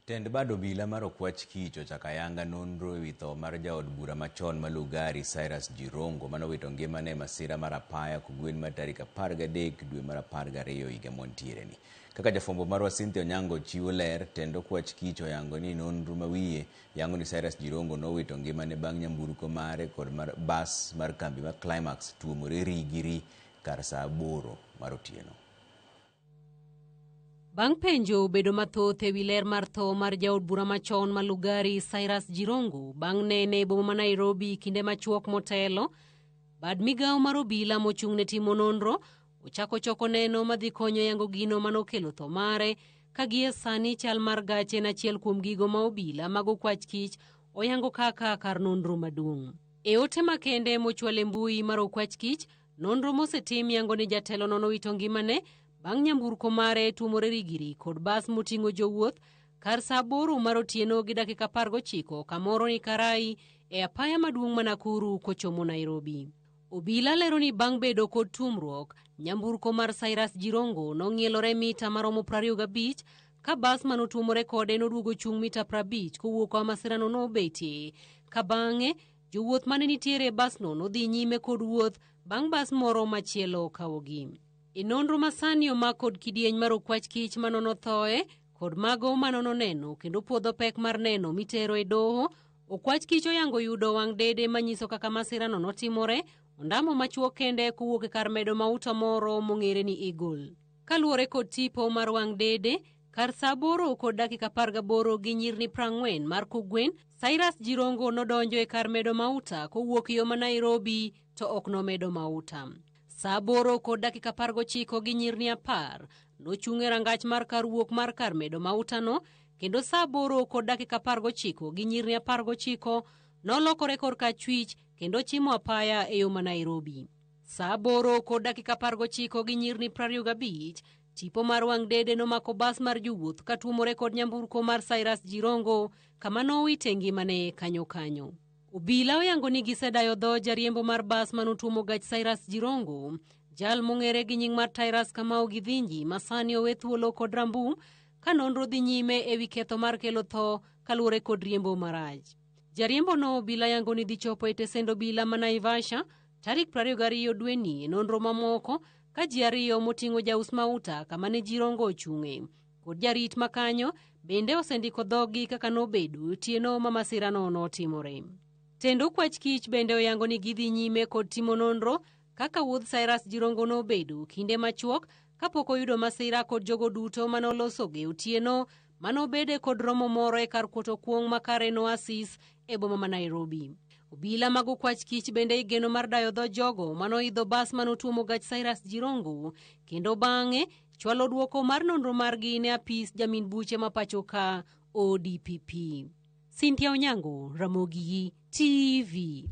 Tend bad obila mar Okwach Kich ochako ayanga nonro ewi tho mar jaod bura machon ma Lugari Cyrus Jirongo manowito ngimane e masira mar apaya kogwen mar tarik 13 dwe mar 12 higa mwantiereni. Kaka jafwambo marwa Cynthia Onyango chiwo ler, tend Okwach Kich oyango ni nonro mawiye yango ni Cyrus Jirongo nowito ngimane bang' nyamburko mare kod mar bas mar kambi mar Climax tuomore ri gi ri kar saa 8 mar otieno. Bang' penjo bedo mathoth ewi ler mar tho mar jaod bura machon ma Lugari Cyrus Jirongo bang' nene e boma ma Nairobi kinde machuok motelo, bad migawo mar obila mochung' ne timo nonro ochako choko neno madhi konyo yango gino manokelo tho mare ka gie sani chal mar gache en achiel kuom gigo ma obila mag Okwach Kich oyango kaka kar nonro maduong'. E ote makende mochwal e mbui mar Okwach Kich, nonro mosetim yango ni jatelono nowito ngimane bang' nyamburko mare tuomore rigiri kod bas moting'o jowuoth kar saa 8 mar otieno gi dakika 19 kamoro ni Karai e apaya maduong' ma Nakuru kochomo Nairobi. Obila lero ni bang' bedo kod tuomruok, nyamburko mar Cyrus Jirongo nong'ielore mita maromo 25 ka bas manotuomore kode noduogo chung' mita 50 kowuok kama masirano nobetie, ka bang'e jowuoth mane nitiere e basno nodhi nyime kod wuoth bang' bas moro machielo kawogi. E nonro masani omak kod kidieny mar Okwach Kich manono thoe kod mago manono neno kendo puodho pek mar neno mitero e doho, Okwach Kich oyango yudo wang' dede manyiso kaka masirano notimore, ondamo machuok kende kowuok e kar medo mauta moro mong'ere ni Eagle. Kaluwore kod tipo mar wang' dede, kar saa 8 kod dakika 18 gi nyirni 40 mar kogwen, Cyrus Jirongo nodonjo e kar medo mauta kowuok yo ma Nairobi to ok nomedo mauta. Saa 8 kod dakika 19 gi nyirni 10 nochung' e rangach mar kar wuok mar kar medo mautano kendo saa 8 kod dakika 19 gi nyirni 19 nolokore korka achwich kendo chimo apaya e yo ma Nairobi. Saa 8 kod dakika 19 gi nyirni 25 tipo mar wang' dede nomako bas mar jowuoth katuomore kod nyamburko mar Cyrus Jirongo kama nowite ngimane kanyo kanyo. Obila oyango ni gisedayo dho jariembo mar bas manotuomo gach Cyrus Jirongo, jal mong'ere gi nying mar Tyrus Kamau Githinji ma sani owe thuolo kod rambum ka nonro dhi nyime ewi ketho mar kelo tho kaluwore kod riembo marach. Jariembo no obila yango ni dhi chopo e tesend obila ma Naivasha tarik 22 dweni e nonro mamoko ka ji ariyo moting'o jaus mauta kama ne Jirongo ochung'e kod jarit makanyo bende osendiko dhoggi kaka nobedo otieno ma masirano notimore. Tend Okwach Kich bende oyango ni gidhi nyime kod timo nonro kaka wuodh Cyrus Jirongo nobedo kinde machuok kapok oyudo masira kod jogo duto manolosoge otieno manobede kod romo moro e kar kuoto kuong' ma Karen Oasis e boma ma Nairobi. Obila mag Okwach Kich bende igeno mar dayo dho jogo manoidho bas manotuomo gach Cyrus Jirongo kendo bang'e chwalo dwoko mar nonro margi ne apis jamin buche ma pacho ka ODPP. Cynthia Onyango, Ramogi TV.